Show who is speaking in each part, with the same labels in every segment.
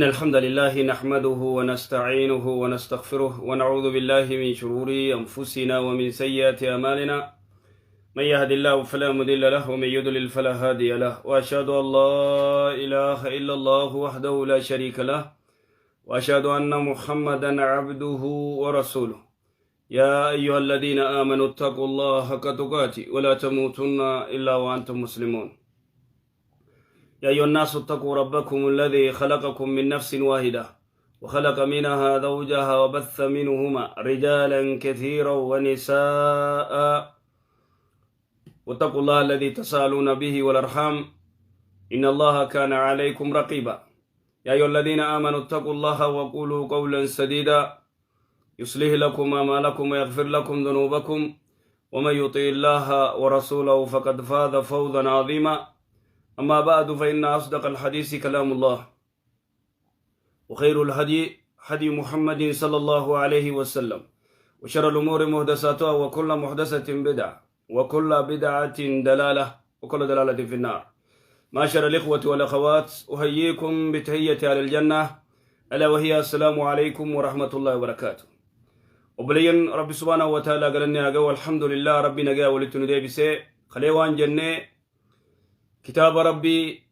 Speaker 1: إن الحمد لله نحمده ونستعينه ونستغفره ونعوذ بالله من شرور أنفسنا ومن سيئات أعمالنا. من يهد الله فلا مضل له ومن يضلل فلا هادي له، وأشهد أن لا إله إلا الله وحده لا شريك له، وأشهد أن محمدا عبده ورسوله. يا أيها الذين آمنوا اتقوا الله حق تقاته ولا تموتن إلا وأنتم مسلمون. يا أيها الناس اتقوا ربكم الذي خلقكم من نفس واحدة وخلق منها زوجها وبث منهما رجالا كثيرا ونساء، واتقوا الله الذي تسالون به والأرحام إن الله كان عليكم رقيبا. يا أيها الذين آمنوا اتقوا الله وقولوا قولا سديدا يصلح لكم أعمالكم ويغفر لكم ذنوبكم، ومن يطع الله ورسوله فقد فاز فوزا عظيما. أما بعد، فإن أصدق الحديث كلام الله، وخير الهدي هدي محمد صلى الله عليه وسلم، وشر الأمور محدثاتها، وكل محدثة بدعة، وكل بدعة دلالة، وكل دلالة في النار. معشر الإخوة والأخوات، أحييكم بتحية أهل الجنة، ألا وهي السلام عليكم ورحمة الله وبركاته. Obboleeyyan Rabbi سبحانه وتعالى galanni haa ga'u. الحمد لله, Rabbi nagaa walitti nu deebisee. Kalee waan jennee, kitaaba Rabbii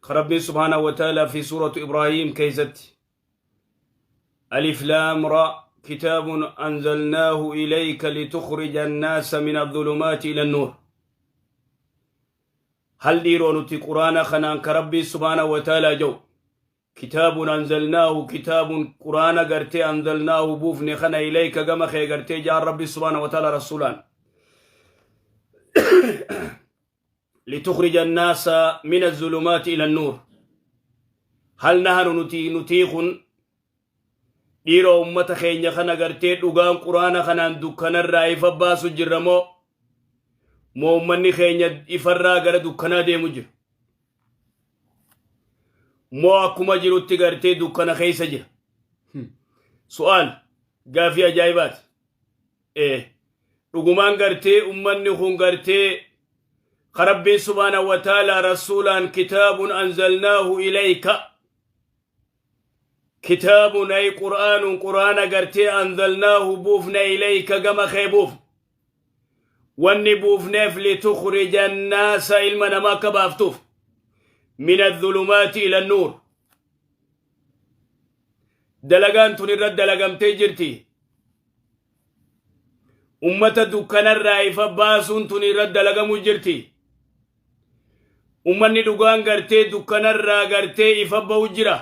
Speaker 1: Rabbiin سبحانه وتعالى في سورة إبراهيم keeysatti ألف لام را كتاب أنزلناه إليك لتخرج الناس من الظلمات إلى النور. Hal dhiiroo nuti quraana kanaan ka Rabbii سبحانه وتعالى جو كتاب أنزلناه, كتاب quraana gartee أنزلناه buufne kana إليك gama kee gartee jaan Rabbi سبحانه وتعالى rasuulaan لتخرج الناس من الظلمات إلى النور. هل نحن nuti kun dhiiroo ummata keenya kana gartee dhugaan quraana kanaan dukkanarraa ifa baasu jirra moo ummanni keenya ifarraa gara dukkanaa deemu jira, moo akkuma jirutti gartee dukkana keessa jira? Su'aal gaafii ajaa'ibaati. Dhugumaan gartee ummanni kun gartee Rabbiin سبحانه وتعالى rasuulaan كتاب أنزلناه إليك, كتاب أي قرآن, quraana gartee أنزلناه buufna إليك gama kee buufna. Wanni buufneef لتخرج الناس ilma namaa akka baaftuuf من الظلمات إلى النور. Dalagaan tun irra dalagamtee jirti? Ummata dukkanarraa ifa baasuun tun irra dalagamu jirti? Ummanni dhugaan gartee dukkanarraa gartee ifa ba'u jira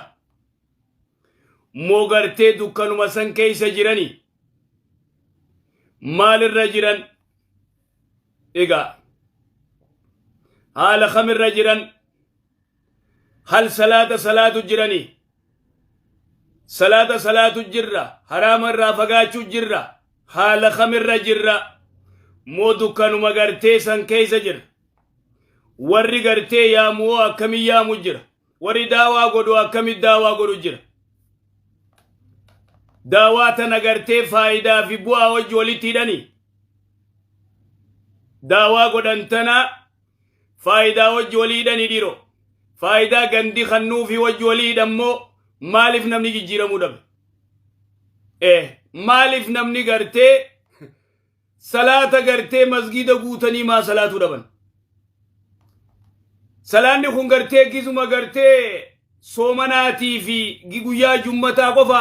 Speaker 1: moo gartee dukkanuma san keeysa jirani? Maalirra jiran egaa? Haala kamirra jiran? Hal salaata salaatu jirani? Salaata salaatu jirra? Haraama irraa fagaachuu jirra? Haala kamirra jirra? Moo dukkanuma gartee san keeysa jira? Warri gartee yaamu'oo akkamii yaamu jira? Warri daawaa godhu akkamii daawaa godhu jira? Daawaa tana gartee faayidaa fi bu'aa wajji walitti hidhanii daawaa godhan tana faayidaa wajji walii hidhanii? Dhiiroo, faayidaa gandi kannuu fi wajji walii hidhammoo maaliif namni jijjiiramuu dhabe? Maaliif namni gartee salaata gartee masgiida guutanii maa salaatuu dhaban? Salaanni kun gartee gizuma gartee soomanaatii fi guyyaa jummataa qofa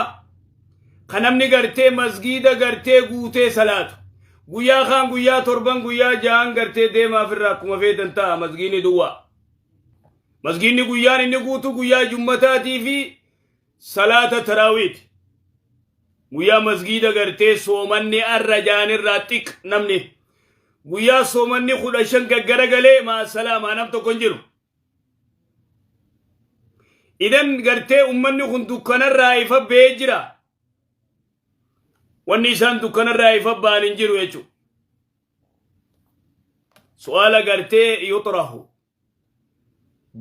Speaker 1: kan namni gartee masgiida gartee guutee salaatu. Guyyaa kaan, guyyaa 7, guyyaa 6 gartee deemaaf irraa akkuma feetan ta'a masgiidni duwwaa. Masgiidni guyyaan inni guutu guyyaa jummataatii fi salaata taraawiiti. Guyyaa masgiida gartee soomanni arra jaanirraa xiq namni guyyaa soomanni 15 gaggaragalee maa salaamaa nam tokko hin jiru. Idan gartee ummanni kun dukkanarraa ifa ba'ee jira. Wanni isaan dukkanarraa ifa ba'an hin jiru jechuudha. Su'aala gartee يطرح,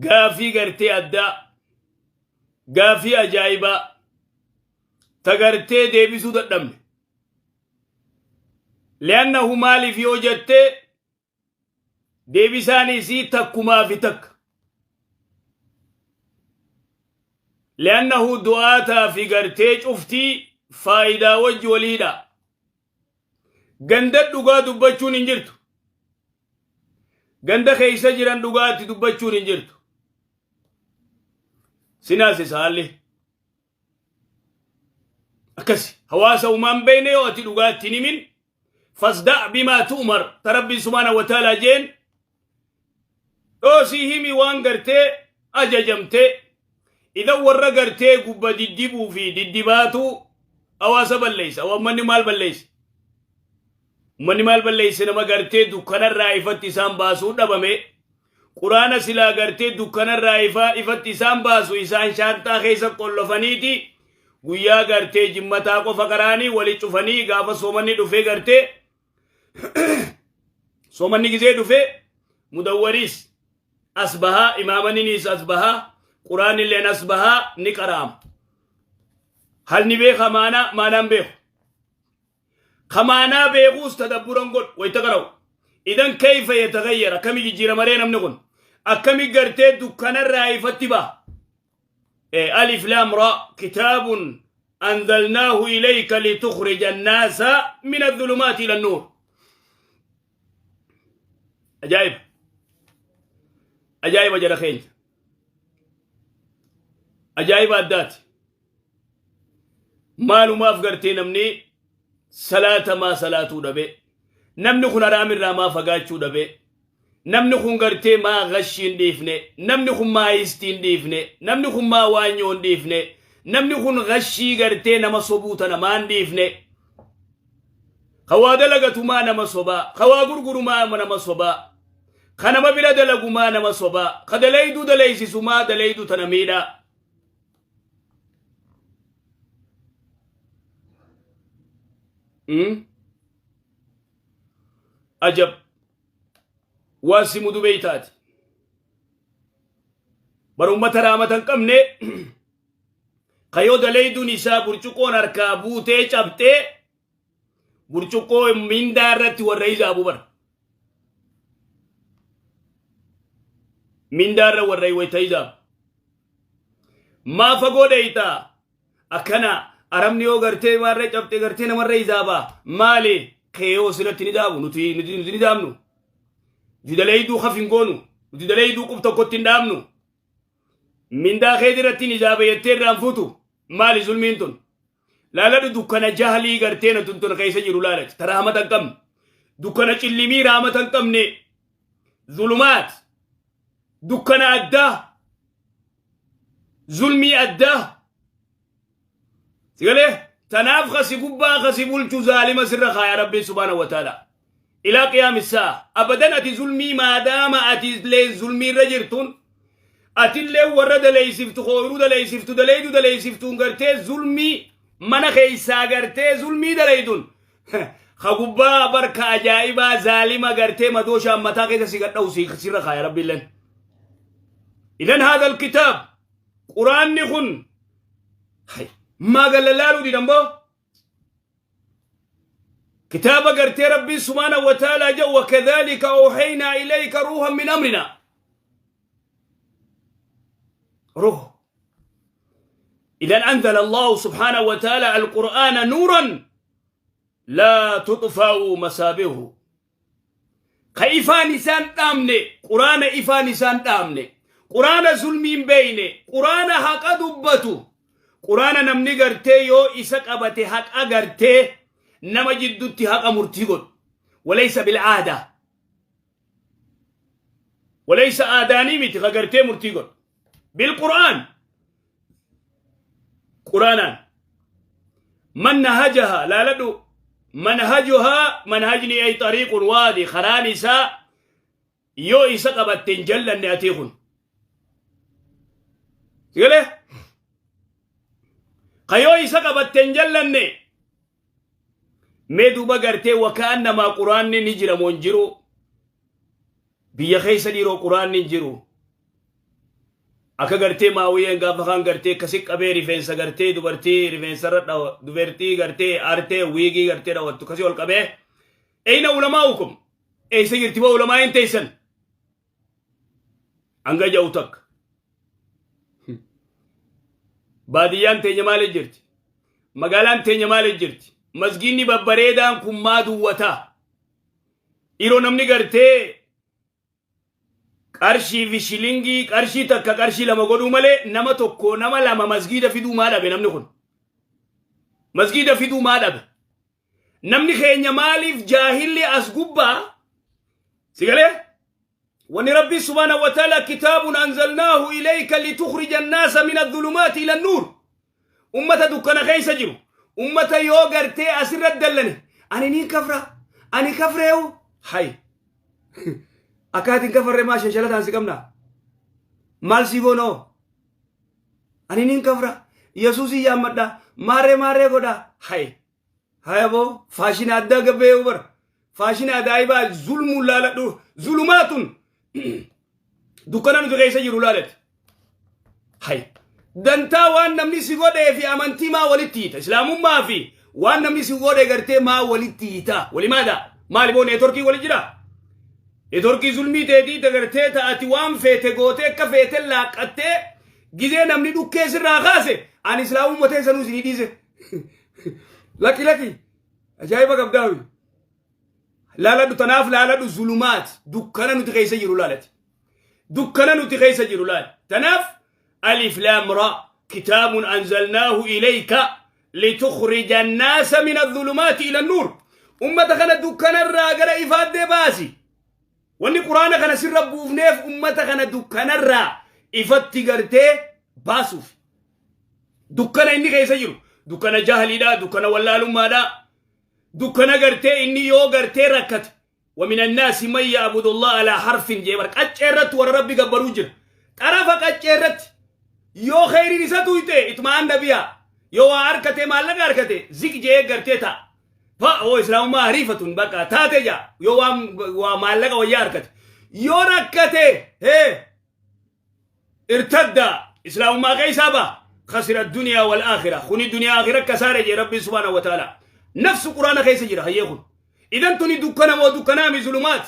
Speaker 1: gaafii gartee addaa, gaafii ajaa'ibaa ta gartee deebisuu dadhabne. لأنه maaliif yoo jettee, deebisaan isii takkumaa fi takka. Li'annahu du'aataa fi gartee cuftii faayidaa wajji waliidha. Ganda dhugaa dubbachuun hin jirtu. Ganda keessa jiran dhugaatti dubbachuun hin jirtu. Sinaasisa haalli. Akkasi hawaasa umaan beekne yoo ati dhugaatti hin himin, fasda' bimaa tu'mar ta Rabbiin subhaanahu wa ta'aalaa jeen dhoosii himi waan gartee ajajamte. Idan warra gartee gubba diddibuu fi diddibaatu hawaasa balleessa. Uummanni maal balleessa? Uummanni maal balleessa? Nama gartee dukkanarraa ifatti isaan baasuu dhabame. Quraana silaa gartee dukkanarraa ifatti isaan baasu isaan shaanxaa keessa qollofaniiti guyyaa gartee jimmataa qofa qaraanii wali cufanii, gaafa soomanni dhufee, gartee soomanni gizee dhufee, mudawwariis as bahaa, imaamaninis as bahaa, quraanilleen as bahaa ni qara'ama. Hal ni beeka maanaa maanaan beeku. Kamaanaa beekuus tadabburan godhu wayita qara'u. Idan kayfa yataghayyar, akkami jijjiirama ree namni kun? Akkami gartee dukkanarraa ifatti baha? Alif laam ra kitaabun anzalnaahu ilayka litukhrija annaasa min adh-dhulumaati ila an-nuur. Ajaa'iba! Ajaa'iba jara keenya! Ajaa'iba addaati! Maalumaaf gartee namni salaata maa salaatuu dhabe? Namni kun haraamirraa maa fagaachuu dhabe? Namni kun gartee maa gashii hin dhiifne? Namni kun maa histii hin dhiifne? Namni kun maa waanyoo hin dhiifne? Namni kun gashii gartee nama sobuu tana maa hin dhiifne? Ka waa dalagatu maa nama sobaa? Ka waa gurguru maa nama sobaa? Ka nama bira dalagu maa nama sobaa? Ka dalayduu dalaysisu maa dalayduu tana miidhaa? Ajab! Waan si mudu beeytaati. Bar ummata raamata hin qabne kayoo dalayduun isaa burcuqqoon harkaa buutee cabxee burcuqqoo mindaa irratti warra izaabu bar. Mindaa irra warra wayta izaabu. Maa fagoo dheeytaa? Akkana arabni yoo gartee maarra cabxe gartee namarra izaabaa maali? Keeyoo sirratti ni daabu, nuti ni daabnu. Nuti daleeyduu haf hin goonu. Nuti daleeyduu qub tokkotti hin dhaabnu. Mindaa keeti irratti ni izaaba jettee irraan fuutu. Maali zulmiin tun? Laaladhu, dukkana jahlii gartee na tun keessa jiru laalati. Ta rahmata hin qabne. Dukkana cillimii rahmata hin qabne. Zulumaat. Dukkana addaa. Zulmii addaa. Sigalee tanaaf kasi gubbaa kasi bulchu zaalima sirra kaaya Rabbiin subhaanahu wa ta'ala. Ilaa qiyaami saa abadan ati zulmii maadaama ati illee zulmii irra jirtuun, atillee warra daleeysiftu, kooyruu daleeysiftu, daleeydu daleeysiftuun, gartee zulmii mana keeysaa gartee zulmii daleeyduun, ka gubbaa barka ajaa'ibaa zaalima gartee madooshaan mataa keessa si gadha'u sirra kaaya Rabbiilleen. Idan haadha alkitaab quraanni kun maa gallalaaluu didan boo? Kitaaba gartee Rabbiin subhaanahu wa ta'aalaa jedhu, wakadhalika awhaynaa ilayka ruuhan min amrina. Ruh. Idan anzala Allahu subhaanahu wa ta'aalaa alqur'aana nuuran laa tudfa'u masaabihu. Ka ifaan isaan dhaamne, quraana ifaan isaan dhaamne, quraana zulmiin beeyne, quraana haqa dubbatu, quraana namni gartee yoo isa qabate haqa gartee nama jiddutti haqa murtii godhu. Walaysa bil'aadaa. Walaysa aadaanii miti ka gartee murtii godhu. Bilqur'aan. Quraanaan. Manhajaha laaladhu, manhajuhaa, manhajni ay xariiqun waadi, karaan isaa yoo isa qabatte hin jallanne atii kun. Sigalee? Ka yoo isa qabatte hin jallanne. Mee duuba gartee wakaan namaa quraanni ni jira moo hin jiru? Biyya keessa dhiiroo quraanni hin jiru. Akka gartee maawiyeen gaafa kaan gartee akkasi qabee rifeensa gartee dubartii rifeensarra dhawa dubartii gartee artee wiigii gartee dhawattu akkasii ol qabee. Eeyna ulamaa'ukum? Eessa jirti boo ulamaa hin teessan? Hanga ja'u takka. Baadiyyaan teenya maaliif jirti? Magaalaan teenya maaliif jirti? Masgiinni babbareedaan kun maa duwwataa? Yeroo namni gartee qarshii fi shilingii qarshii takka qarshii lama godhuu malee nama tokko nama lama masgiida fiduu maa dhabe namni kun? Masgiida fiduu maa dhabe? Namni keenya maaliif jaahilli as gubbaa si galee? Wanni Rabbi subhaanahu wa ta'ala kitaabun anzalnaahu ilayka litukhrija annaasa min adh-dhulumaati ila an-nuur. Ummata dukkana keessa jiru. Ummata yoo gartee asirra dallane ani niin kafra ani kafreewu hay. Akkaatiin kafarree maa shanshalataan si qabna? Maal sii goonoo? Ani niin kafra. Yesuusii yaammadha. Maarree maarree godha. Hay. Haya boo faashina addaa gabbee bara. Faashina ajaa'ibaa zulmuun laaladhu. Zulumaatun dukkana nuti keessa jiru laalati. Hay. Dantaa waan namni si godhee fi amantii maa walitti hiita? Islaamummaa fi waan namni si godhe gartee maa walitti hiita? Walimaadha. Maali boo neetworkii wali jira? Neetworkii zulmii teetii dagartee ta'ati waan feete gootee akka feete laaqqattee gizee namni dhukkee sirraa kaase ani islaamummaa teessanuu isinii dhiise. Lakki lakki ajaa'iba qabdaawi. Laaladhu tanaaf laaladhu zulumaat dukkana nuti keessa jiru laalati. Dukkana nuti keessa jiru laal. Tanaaf alif laam ra kitaabun anzalnaahu ilayka litukhrija annaasa min adh-dhulumaati ila an-nuur. Ummata kana dukkanarraa gara ifaaddee baasi. Wanni quraana kana sirra buufneef ummata kana dukkanarraa ifatti gartee baasuuf. Dukkana inni keessa jiru dukkana jahliidha, dukkana wallaalummaadha, dukkana gartee inni yoo gartee rakkate ومن الناس من يعبد الله على حرف jee bar qaccee irratti warra rabbi gabbaruu jira. Xarafa qaccee irratti yoo kheyriin isa tuyte itmaan nabiya yoo waa harkate maallaqa harkate zik jee gartee ta'a. Fa oo islaamummaa hariifatun bakka taate jaa yoo waa maallaqa wayyaa harkate yoo rakkate hee irtadda islaamummaa keessaa ba khasira duniyaa wal aakhira kuni duniyaa aakhira kasaare jee rabbiin subhaanahu wa ta'ala nafsu quraana keessa jira hayyee kun idan tuni dukkana moo dukkanaami zulumaat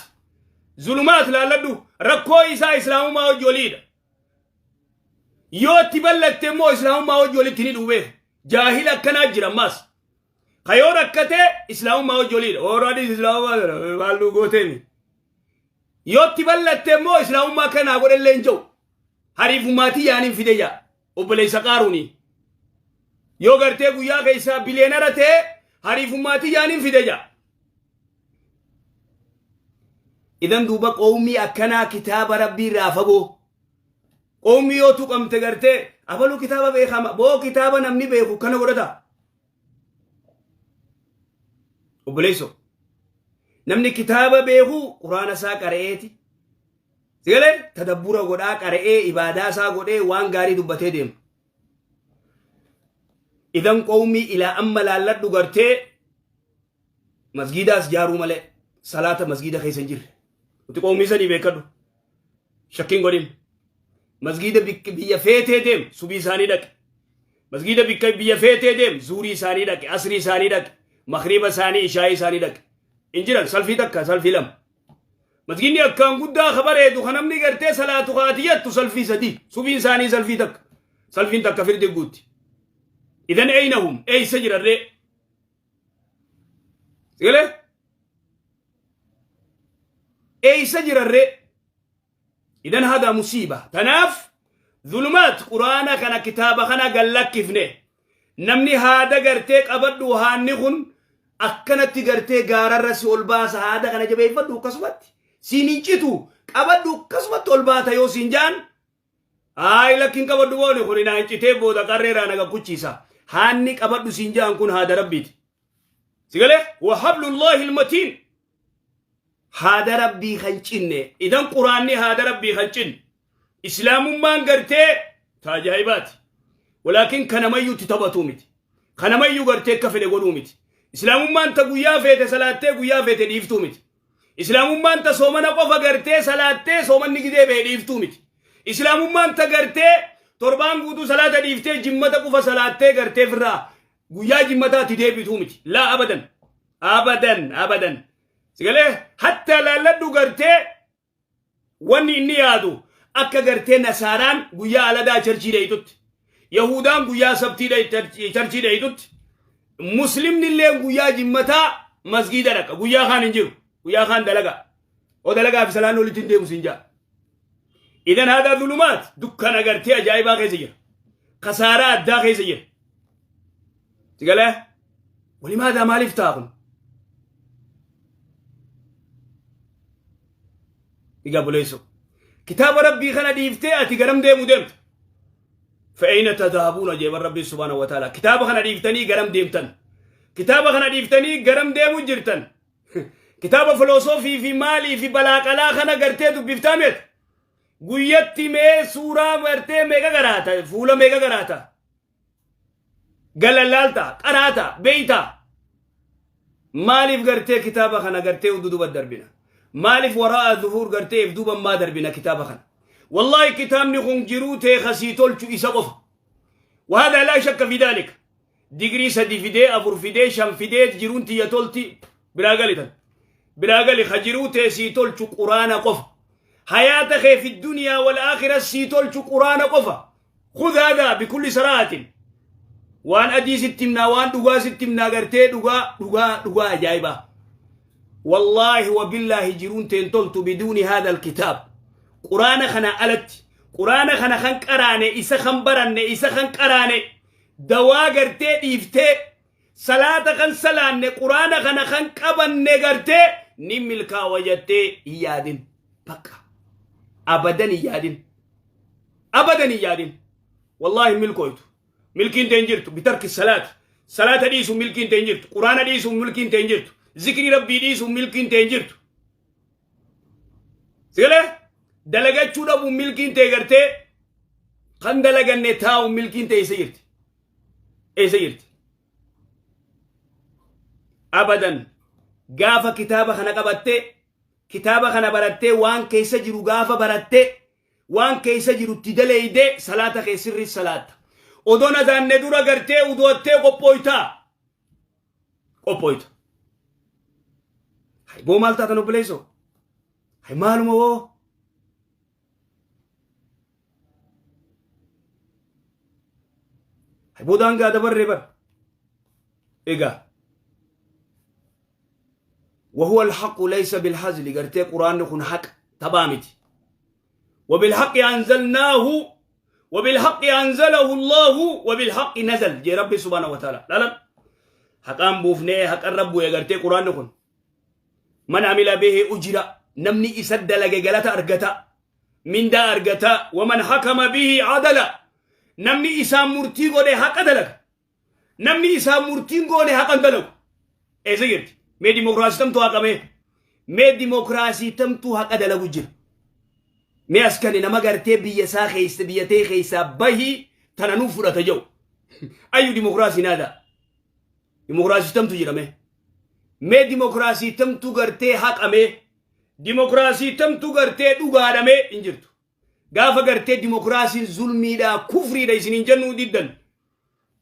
Speaker 1: zulumaat laalladhu rakkoo isaa islaamummaa hojii oliidha yoo itti ballatte immoo islaamummaa hojii olitti ni dhubeef jaahila akkanaa jira ammaas ka yoo rakkate islaamummaa hojii oliidha ooradis islaamummaa maalluu gooteemi yoo itti ballatte immoo islaamummaa kanaa godhellee hin jiru hariifummaatii yaaniin fide jaa obboleessa qaaruuni yoo gartee guyyaa keessaa bileenara ta'e hariifummaatii yaaniin fide jaa. Idan duuba qowmii akkanaa kitaaba rabbii irraa fagoo qowmii yoo tuqamte gartee abaluu kitaaba beekama boo kitaaba namni beeku kana godhata. Obboleessoo namni kitaaba beeku quraana isaa qara'eeti. Sigalee tadabbura godhaa qara'ee ibaadaa isaa godhee waan gaarii dubbatee deema. Idan qowmii ilaa amma laalladhu gartee masgiidaas jaaruu malee salaata masgiida keessa hin jirre. Nuti qowmii sanii beekadhu. Shakkiin godhin. Masgiida biyya feetee deem subii isaanii dhaqe. Masgiida bikka biyya feetee deem zuurii isaanii dhaqe asrii isaanii dhaqe makriiba isaanii ishaayii isaanii dhaqe. Hin jiran salfii takka salfii lama. Masgiidni akkaan guddaa ka bareedu ka namni gartee salaatu kaati jettu salfii sadii subiin isaanii salfii takka salfiin takka firdi guutti. Idan eynahum eeysa jirarree. Sigalee? Eeysa jirarree? Idan hada musiiba. Tanaaf zulumaat quraana kana kitaaba kana gallakkifne namni haada gartee qabadhu haanni kun akkanatti gartee gaararra si ol baasa haada kana jabeeffadhu akkasumatti siin hin citu qabadhu akkasumatti ol baata yoo siin jaan Ayi lakkin qabadhu booni kun naan citee booda qarreeraa na gakkuchiisa. Haanni qabadhu siin jaan kun haada rabbiiti. Si galee? Wa hablullahi ilmatiin. Haada rabbii kan cinne. Idan quraanni haada rabbii kan cinne. Islaamummaan gartee ta ajaa'ibaati. Walaakin kanamayyuu itti taphatuu miti. Kanamayyuu gartee akka fedhe godhuu miti. Islaamummaan ta guyyaa feete salaattee guyyaa feete dhiiftuu miti. Islaamummaan ta soomana qofa gartee salaattee soomanni gidee ba'e dhiiftuu miti. Islaamummaan ta gartee torbaan guutuu salaata dhiiftee jimmata qofa salaattee gartee firraa guyyaa jimmataatti deebituu miti. Laa abadan. Abadan abadan. Sigalee hatta laalladhu gartee wanni inni yaadu akka gartee nasaaraan guyyaa aladaa charchii deeytutti. Yahudaan guyyaa sabtii church dheeytutti, Muslimni illee guyyaa jimmataa masgiida dhaqa. Guyyaa kaan hin jiru. Guyyaa kaan dalagaa. Oo, dalagaa fi salaan walitti hin deemu siin jaa. إذن هذا ظلمات, dukkana gartee ajaa'ibaa keessa jira. Kasaaraa addaa keessa jira. Sigalee? ولماذا, maaliif ta'a kun? Egaa buleessu. Kitaaba Rabbii kana dhiiftee ati garam deemu deemta? فأين تذهبون jeeban Rabbii سبحانه وتعالى. Kitaaba kana dhiiftanii garam deemtan? Kitaaba kana dhiiftanii garam deemu jirtan? Kitaaba filoosofii fi maalii fi balaaqalaa kana gartee dubbiftaa meet? Guyyatti mee suuraa gartee meeqa qaraata? Fuula meeqa qaraata? Galalaalta, qaraata, beeyta. Maaliif gartee kitaaba kana gartee duduba darbina? Maaliif وراء ظهور gartee if duuba maa darbina kitaaba kana? والله kitaabni kun jiruu tee kasii tolchu isa qofa. وهذا لا شك في ذلك. Digirii sadi fidee, afur fidee, shan fidee jiruun tiyya tolti biraa galitan. Biraa gali, ka jiruu tee sii tolchu Quraana qofa. حياة kee في الدنيا والآخرة sii tolchu Quraana qofa. خذ هذا بكل صراحة. Waan adii sitti himnaa, waan dhugaa sitti himnaa, gartee dhugaa dhugaa dhugaa ajaa'ibaa. والله وبالله jiruun teen toltu بدون هذا الكتاب. Quraana kana alatti, Quraana kana kan qaraane, isa kan baranne, isa kan qaraane, dawaa gartee dhiiftee, salaata kan salaanne, Quraana kana kan qabanne gartee ni milkaawa jettee hin yaadin. Bakka. Abadan hin yaadin. Abadan hin yaadin. والله milkooytu. Milkiin teen jirtu بترك الصلاة. Salaata dhiisu milkiin teen jirtu. Quraana dhiisu milkiin teen jirtu. Zikrii Rabbii dhiisu milkiin teen jirtu. Sigalee? Dalagachuu dhabu milkiin tee gartee kan dalaganne taa'u milkiin tee eessa jirti? Eessa jirti? Abadan gaafa kitaaba kana qabattee, kitaaba kana barattee, waan keessa jiru gaafa barattee, waan keessa jiru itti daleeydee, salaata kee sirrii salaatta. Odoon azaanne dura gartee udoottee qophooytaa. Qophooyta. Hay boo, maal taatan obboleessoo? Hay maaluma woo? Hay boo, daangaa dabarree bar. Egaa. وهو الحق ليس بالهزل, gartee Quraanni kun haq taphaa miti. وبالحق أنزلناه وبالحق أنزله الله وبالحق نزل jee Rabbi سبحانه وتعالى. لا لا, haqaan buufnee, haqan rabbu gartee Quraanni kun. من عمل به أجر, namni isa dalage galata argata, mindaa argata. ومن حكم به عدل, namni isaa murtii godhe haqa dalaga. Namni isaa murtiin goone haqan dalagu. Eessa jirti? Mee dimokiraasii tamtu haqamee? Mee dimokiraasii tamtu haqa dalagu jira? Mee as kani nama gartee biyya isaa keessa, biyya tee keessaa bahii tana nuuf fudhata jedhu. أي ديمقراطية هذا? Dimokiraasii tamtu jira mee? Mee dimokiraasii tamtu gartee haqamee? Dimokiraasii tamtu gartee dhugaadhamee? Hin jirtu. Gaafa gartee dimokiraasiin zulmiidha, kufriidha isiniin jennuu diddan.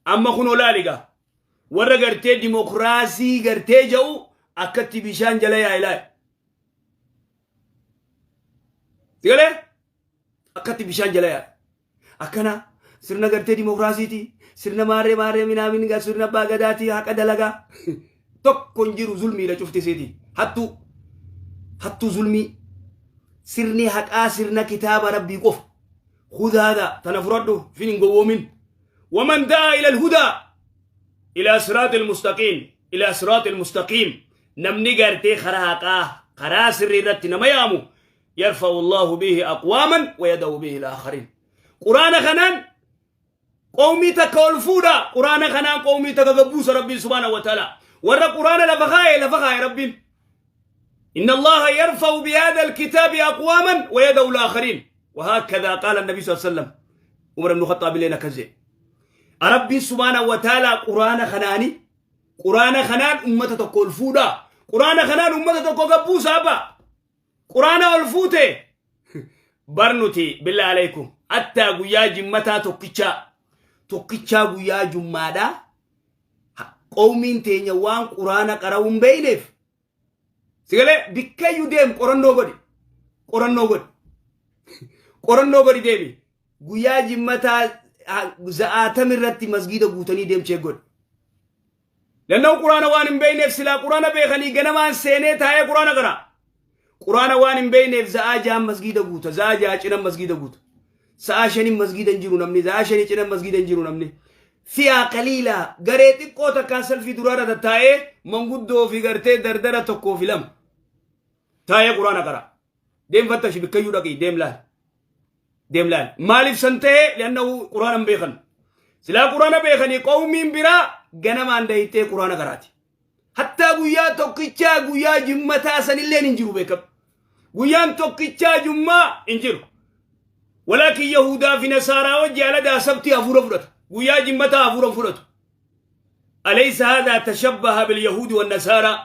Speaker 1: Amma kun olaaligaa. Warra gartee dimokiraasii gartee jedhu akkatti bishaan jala yaa ilaali. Sigalee? Akkatti bishaan jala yaa. Akkana sirna gartee dimokiraasiiti. Sirna maarree maarree minaamin sirna abbaa gadaati, haqa dalagaa. Tokko hin jiru, zulmiidha cufti isiiti. Hattuu. Hattuu, zulmii. Sirni haqaa sirna kitaaba Rabbii qofa. خذ هذا, tana fudhadhu, fin hin gowwoomin. ومن دعا إلى الهدى إلى صراط المستقيم إلى صراط المستقيم, namni gartee karaa haqaa, karaa sirrii irratti nama yaamu, يرفع الله به أقواما ويضع به الآخرين. Quraana kanaan qawmii takka ol fuudha, Quraana kanaan qawmii takka gabbuusa Rabbiin سبحانه وتعالى. Warra Quraana lafa kaaye, lafa kaaye Rabbiin. إن الله يرفع بهذا الكتاب أقواما ويضع الآخرين. وهكذا قال النبي صلى الله عليه وسلم. عمر بن الخطاب لنا كذب. ربي سبحانه وتعالى قرآن خناني, قرآن خنان أمة تقول فودا, قرآن خنان أمة تقول قبوس أبا قرآن الفوتة برنتي. بالله عليكم, حتى guyyaa jimmataa tokkicha tokkicha, guyyaa jummaadha, qawmiin teenya waan Quraana qara'uu hin beeyneef. Sigalee, bikkayyuu deem, qorannoo godhi, qorannoo godhi, qorannoo godhi, deemi. Guyyaa jimmataa za'aatam irratti masgiida guutanii deemchee godhe. Lanna'u quraana waan hin beekneef silaa quraana beekanii ganamaan seenee taa'ee quraana qara. Quraana waan hin beekneef za'aa ja'an masgiida guuta. Za'aa ja'a cinan masgiida guuta. Sa'aa shanin masgiida hin jiru namni. Za'aa shanii cinan masgiida hin jiru namni. Fi'aa qaliilaa garee xiqqoo takkaa salfii duraarra tattaa'ee manguddoo fi gartee dardara tokkoo fi lama. Taa'ee quraana qara. Deem fattashi bikkayyuu dhaqii deem laal. Deem laal. Maaliif san ta'e li'annahu quraana hin beekan. Silaa quraana beekanii qawmiin biraa ganamaan dayitee quraana qaraati. Hattaa guyyaa tokkichaa guyyaa jimmataa sanilleen hin jiru beekam. Guyyaan tokkichaa jummaa hin jiru. Walaakin Yahudaa fi Nasaaraa wajji aladaa sabtii hafuura fudhata. Guyyaa jimmataa hafuura fudhatu. Alaysa haadhaa tashabbaha bil Yahuudi wan Nasaaraa.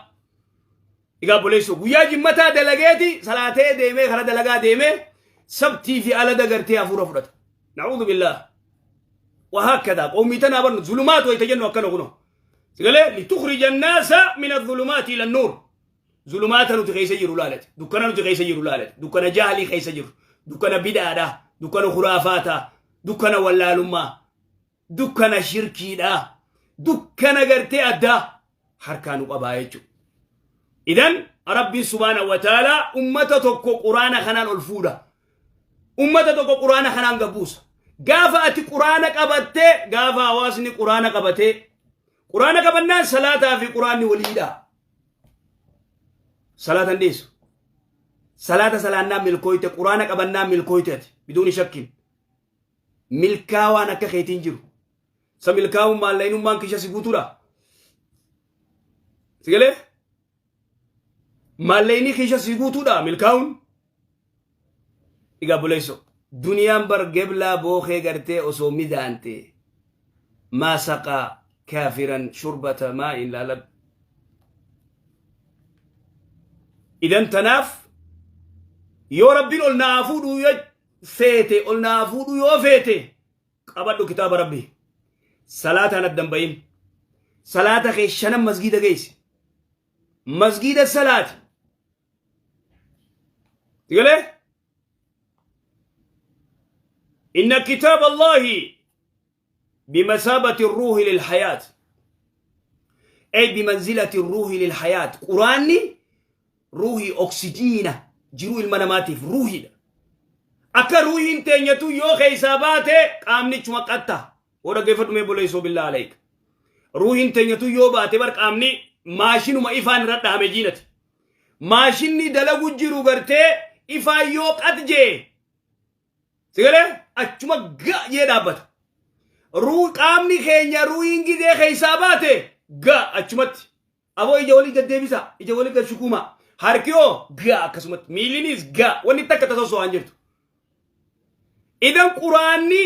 Speaker 1: Egaa obboleessoo guyyaa jimmataa dalageeti salaatee deemee kara dalagaa deemee sabtii fi alada gartee hafuura fudhata. Na'uudhu billaah. Wahaakkadaa qawmii tanaa barnu zulumaat wayita jennu akkana kunoo. Sigalee litukhrija annaasa min adh-dhulumaati ila an-nuur. Zulumaata nuti keessa jiru laalati. Dukkana nuti keessa jiru laalati. Dukkana jahlii keessa jiru. Dukkana bid'aadha. Dukkana khuraafaata. Dukkana wallaalummaa. Dukkana shirkiidha. Dukkana gartee addaa harkaa nu qabaa jechuudha. Idan Rabbiin subhaanahu wa ta'ala ummata tokko quraana kanaan ol fuudha. Ummata tokko quraana kanaan gabuusa. Gaafa ati quraana qabattee gaafa hawaasni quraana qabatee quraana qabannaan salaataa fi quraanni waliidha. Salaata hin dhiisu. Salaata salaannaan milkooyte quraana qabannaan milkooyte ati biduuni shakkiin. Milkaawaan akka keetiin jiru. Sa milkaa'uun maallaqinummaan kisha si guutuudha. Si galee? Maallaqni kisha si guutuudha milkaa'uun. Egaa buleesso duniyaan bar geblaa bookee gartee osoo midaante maa saqaa kaafiran shurbata maa'in laalab. Idan tanaaf yoo rabbiin ol naa fuudhuu yoo feete ol naa fuudhuu yoo feete qabadhu kitaaba rabbii. Salaataan addan bahin. Salaata kee shanan masgiida geessi. Masgiida salaati. Tigalee? Inna kitaaba Allahi bimasaabati ruuhi lilhayaat. Ay bimanzilati ruuhi lilhayaat. Quraanni ruuhii oksijiina jiruu ilma namaatiif ruuhiidha. Akka ruuhiin teenyatu yoo keessaa baate qaamnichuma qatta. Hoo dhaggeeffadhu mee boleessoo billaa alayka. Ruuhiin teenyatu yoo baate bar qaamni maashinuma ifaan irra dhahame jiinati. Maashinni dalagu jiru gartee ifaan yoo qat jee sigalee achuma ga jee dhaabbata. Ruu qaamni keenya ruuhiin gizee keessaa baate ga achumatti. Aboo ija walii gad deebisa, ija walii gad shukuuma. Harki hoo gaa akkasumatti, miillinis gaa, wanni takka tasa osoo waan jirtu. Idan quraanni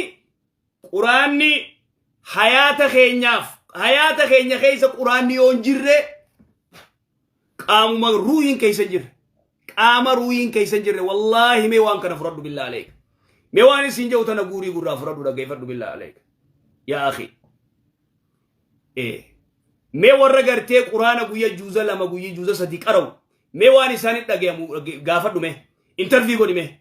Speaker 1: quraanni hayaata keenyaaf hayaata keenya keessa quraanni yoo hin jirre qaamuma ruuhiin keessa hin jirre. Qaama ruuhiin keessa hin jirre wallaahi mee waan kana fudhadhu billaa aleeka. Mee waan isin jedhu tana guurii gurraa fudhadhu dhaggeeffadhu billaa aleeka. Yaa akhi. Ee. Mee warra gartee quraana guyya juuza lama guyya juuza sadi qara'u mee waan isaanii dhagayamu gaafadhu mee intervii godhi mee.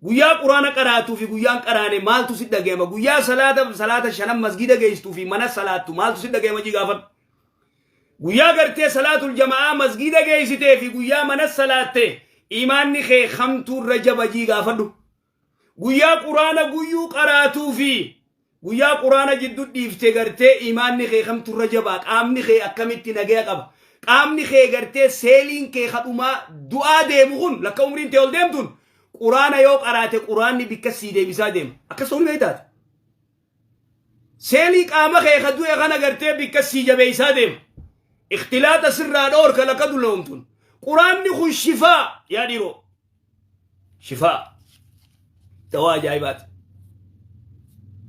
Speaker 1: Guyyaa quraana qaraatuu fi guyyaan qaraane maaltu si dhagayama guyyaa salaata salaata shanan masgida geessituu fi mana salaattu maaltu si dhagayama jii gaafadhu. Guyyaa gartee salaatul jama'aa masgida geessitee fi guyyaa mana salaatte imaanni kee kamtuu irra jaba jii gaafadhu. Guyyaa quraana guyyuu qaraatuu fi guyyaa quraana jiddu dhiifte gartee imaanni kee kamtu irra jabaa qaamni kee akkamitti nagaya qaba qaamni kee gartee seeliin kee kadhumaa du'aa deemu kun lakka umriin tee ol deemtuun quraana yoo qaraate quraanni bikka sii deebisaa deema akkas ta'uu ni beektaati. Seelii qaama kee ka du'e kana gartee bikka sii jabeessaa deema. Ikhtilaaxa sirraa dhoorka lakka dulloomtuun. Quraanni kun shifaa yaa dhiiroo. Shifaa. Dawaa ajaa'ibaati.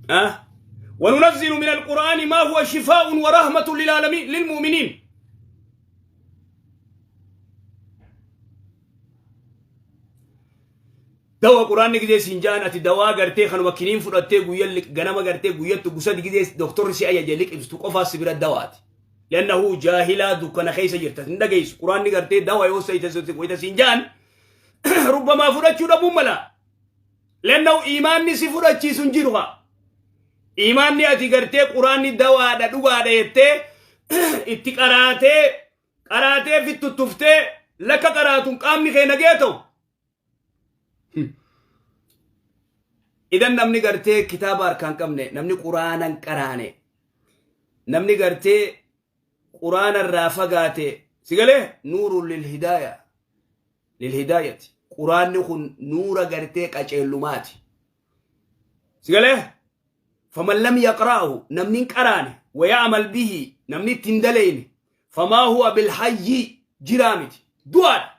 Speaker 1: Ah? وننزل من القرآن ما هو شفاء ورحمة للعالمين للمؤمنين Dawa quraanni gizee siin ja'an ati dawaa gartee kanuma kiniin fudhattee guyya ganama gartee guyyattu gusadi gizee doktorri si ajaje liqimstu qofaa si bira dawaati. Lannahu jaahilaa dukkana keessa jirta hin dhageessu quraanni gartee dawa yoo wayita siin ja'an rubbamaa fudhachuu dhabuun mala. Lannahu imaanni si fudhachiisu hin jiru haa. Imaanni ati gartee quraanni dawaadha dhugaadha jettee itti qaraatee qaraatee fittuttuftee lakka qaraatun qaamni kee nagee ta'u. Idan namni gartee kitaaba harkaan qabne, namni quraana hin qaraane, namni gartee quraana irraa fagaate, si galee nuurun lilhidaaya lilhidaayati. Quraanni kun nuura gartee qaceellumaati. Si galee faman lam yaqra'ahu, namni hin qaraane, waya'amal bihi, namni itti hin daleyne, famaa huwa bilhayyi, jiraa miti, du'aadha.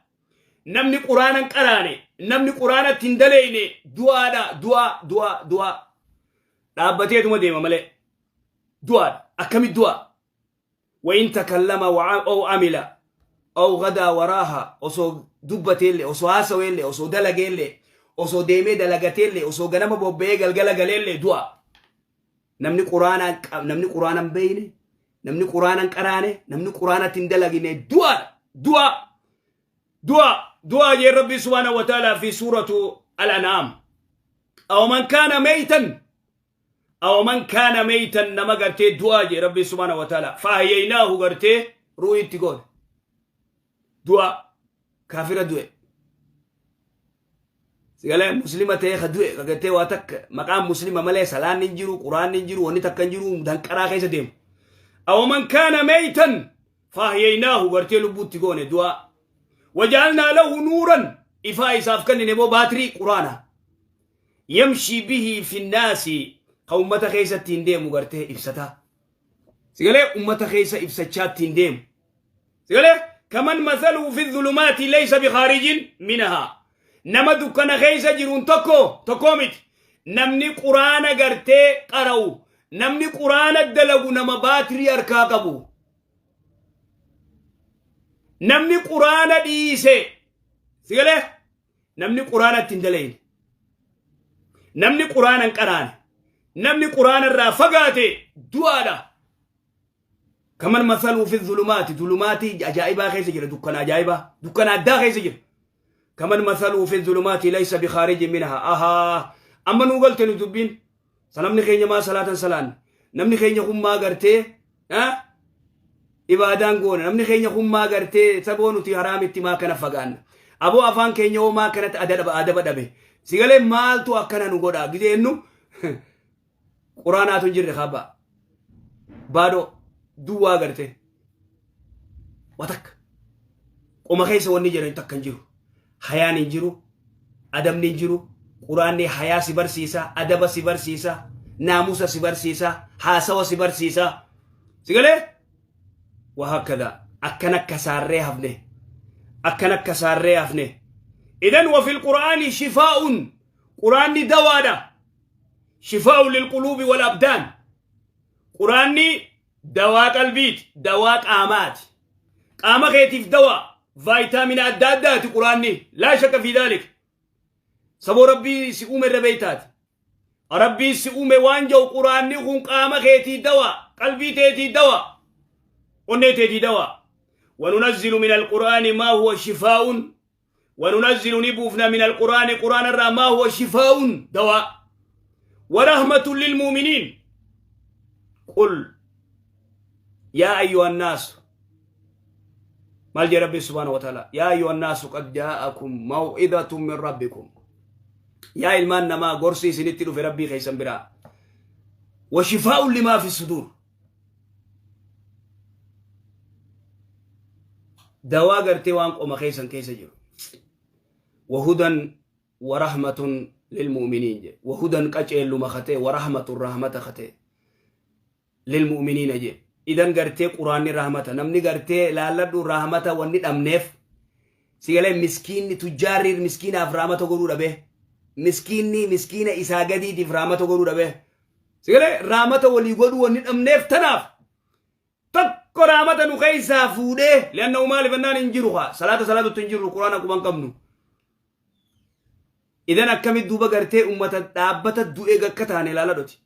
Speaker 1: Namni quraana hin qaraane, namni quraana itti hin daleyne du'aadha. Du'aa, du'aa, du'aa, dhaabbateetuma deema malee du'aadha. Akkami du'aa? Wain takallama aw amila aw gadaa waraaha, osoo dubbateellee, osoo haasaweellee, osoo dalageellee, osoo deemee dalagateellee, osoo ganama bobba'ee galgala galeellee du'a. Namni quraana namni quraana hin beeyne, namni quraana hin qaraane, namni quraanatti hin dalagine du'aadha. Du'a, du'a, du'a jee Rabbi subhaanahu wa ta'ala fi suuratu al-An'am. Aw man kaana meytan, aw man kaana meytan, nama gartee du'aa jee Rabbi subhaanahu wa ta'ala, fahyaynaahu, gartee ru'ii itti goone. Du'a, kaafira du'e. Sigalee muslima ta'ee ka du'e, ka gartee waa takka maqaan muslima malee salaanni hin jiru, quraanni hin jiru, wanni takka hin jiru, danqaraa keessa deemu. Aw man kaana meytan fahyaynaahu, gartee lubbuutti goone, du'a. Waja'alnaa lahu nuuran, ifaa isaaf kennine moo baatirii quraana. Yamshii bihi fi nnaasi, ka ummata keessatti hin deemu gartee ibsataa. Sigalee ummata keessa ibsachaa ittiin deemu. Sigalee kaman mathaluu fi dhulumaati laysa bikaarijin minahaa. Nama dukkana keessa jiruun tokko tokkoo miti. Namni quraana gartee qara'u, namni quraana dalagu nama baatirii harkaa qabu. Namni quraana dhiise, sigalee namni quraana ittiin dalayne, namni quraana hin qaraane, namni quraana irraa fagaate du'aadha. Kaman masaluu fi zulumaati, zulumaatii ajaa'ibaa keessa jira, dukkana ajaa'ibaa, dukkana addaa keessa jira. Kaman masaluu fi zulumaati laysa bikaarijin minhaa. Ahaa, amma nuu galte nu dubbiin. Sanamni keenya maa salaatan salaanne? Namni keenya kun maa gartee ibaadaan goona? Namni keenya kun maa gartee saboo nuti haraamitti maa kana fagaanna? Aboo, afaan keenya hoo maa kanatti adaba dhabe? Sigalee maaltu akkana nu godha? Gizee jennu quraanaatu hin jirre kaabaa. Baadoo duwwaa gartee. Watakka. Qoma keessa wanni jedhan takka hin jiru. Hayaan hin jiru. Adabni hin jiru. Quraanni hayaa si barsiisa, adaba si barsiisa, naamusa si barsiisa, haasawa si barsiisa. Sigalee? Wahakkadaa. Akkana kasaarree hafne. Akkana kasaarree hafne. Idan wa fil qur'aani shifaa'un. Quraanni dawaadha. Shifaa'un lil quluubi wal abdaan. Quraanni dawaa qalbiiti, dawaa qaamaati. Qaama keetiif dawaa, vaayitaamina adda addaati quraanni. Laa shakka fi daalik. Saboo Rabbii si uume irra beeytaati. Rabbii si uume waan jedhu, quraanni kun qaama keetii dawaa, qalbii teetii dawaa, onnee teetii dawaa. وننزل من القرآن ما هو شفاء، وننزل نبوفنا من القرآن قرآن الرا ما هو شفاء دواء ورحمة للمؤمنين. قل يا أيها الناس، maal jedhe Rabbi subhaanahu wa ta'ala? يا أيها الناس قد جاءكم موعظة من ربكم، yaa ilmaan namaa, gorsi isinitti dhufe Rabbii keessan biraa, وشفاء لما في الصدور, dawaa gartee waan qoma keessan keessa jiru, وهدى ورحمة للمؤمنين je. وهدى qaceelluma katee, ورحمة rahmata katee, للمؤمنين je. Idan gartee quraanni rahmata. Namni gartee laalladhu, rahmata wanni dhabneef, sigalee, miskiinni tujjaarri miskiinaaf rahmata godhuu dhabe, miskiinni miskiina isaa gadiitiif rahmata godhuu dhabe, sigalee rahmata walii godhuu wanni dhabneef tanaaf. Tokko rahmata nu keessaa fuudhee li'annahu maaliif ennaan hin jiru haa salaata salaatutti hin jirru, quraana quban qabnu. Idan akkamit duuba gartee ummata dhaabbata du'e akka taane ilaaladhoti.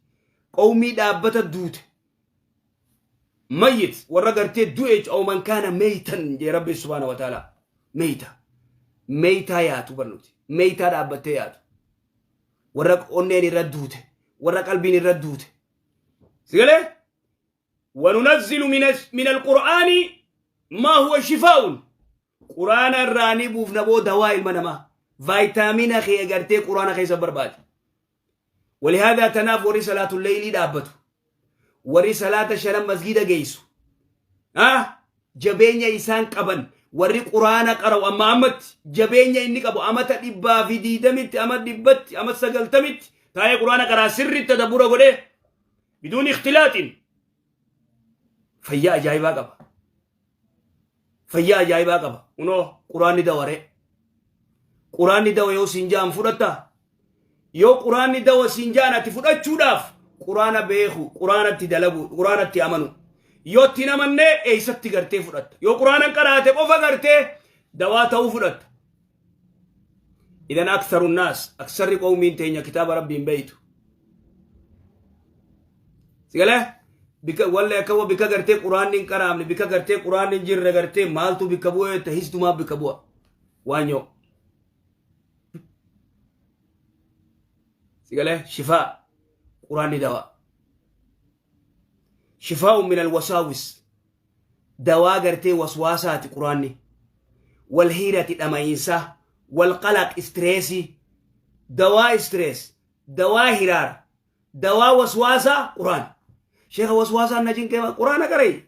Speaker 1: Qawmii dhaabbata duute, mayyit, warra gartee du'e. أو من كان ميتا jee Rabbi subhaana wa ta'ala. Meeyta meeytaa yaatu barnuti, meeytaa dhaabbattee yaatu, warra onneen irra duute, warra qalbiin irra duute. Sigalee? وننزل من القرآن ما هو شفاء. Quraana irraa ni buufna boo dawaa ilma namaa. Vaayitaamina kee gartee quraana keessa barbaade. ولهذا tanaaf warri salaatu leeylii dhaabbatu. Warri salaata shanan masgida geessu. Jabeenya isaan qaban, warri quraana qara'u amma ammatti jabeenya inni qabu, amata 120tti, ama 100tti, ama 90tti taa'ee quraana qaraa, sirritti tadabbura godhee, بدون اختلاط, fayyaa ajaa'ibaa qaba. Fayyaa ajaa'ibaa qaba. Unoo quraanni dawaree. Quraanni dawa yoo siin ja'an fudhatta. Yoo quraanni dawa siin ja'an ati fudhachuudhaaf quraana beeku, quraanatti dalagu, quraanatti amanu. Yoo itti hin amannee eessatti gartee fudhatta? Yoo quraana qaraate qofa gartee dawaa ta'uu fudhatta. إذن أكثر الناس, aksarri qawmiin teenya kitaaba rabbiin beeytu. Sigalee? Bika walla akka bika gartee quraanni hin qaraamne, bika gartee quraanni hin jirre, gartee maaltu bikka bu'ee ta hisdumaa bikka bu'a. Waanyoo. Sigalee? Shifaa quraanni dawaa. شفاء من الوساوس, dawaa gartee waswaasaati quraanni. والحيرة dhama'iinsa, والقلق stressii, dawaa stress, dawaa hiraar, dawaa waswaasaa quraan. Sheeka, waswaasaan na cinqee, quraana qara'e.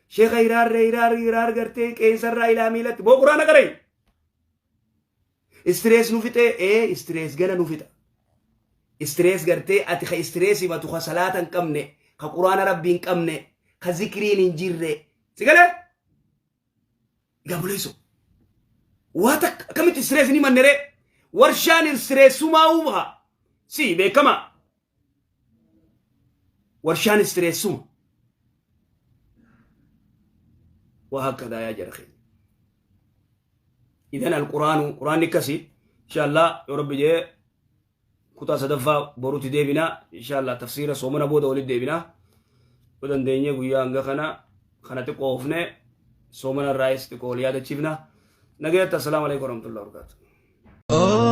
Speaker 1: Sheeka, hiraarree hiraar hiraar gartee qeensarraa ilaa miilatti boo, quraana qara'e. Stress nu fixee, ee stress gana nu fixa. Stress gartee ati ka stress himatu, ka salaata hin qabne, ka quraana rabbii hin qabne, ka zikriin hin jirre. Si galee? Gabuleeso. Waa takka akkamitti stress ni manneree? Warshaan stressummaa uuma. Si beekama. Warshaan stressuma. وهكذا يا جرخي. إذن القرآن قرآن كسي إن شاء الله يا رب جي kutaa sadaffaa boruutti deebina insha Allah. Tafsiira soomana booda walitti deebina yoo dandeenye. Guyyaa hanga kana xiqqoo oofne, soomana irraayis xiqqoo wal yaadachiifna. Nagayatti, assalaamu alaikum warahmatullahi wabarakatuh.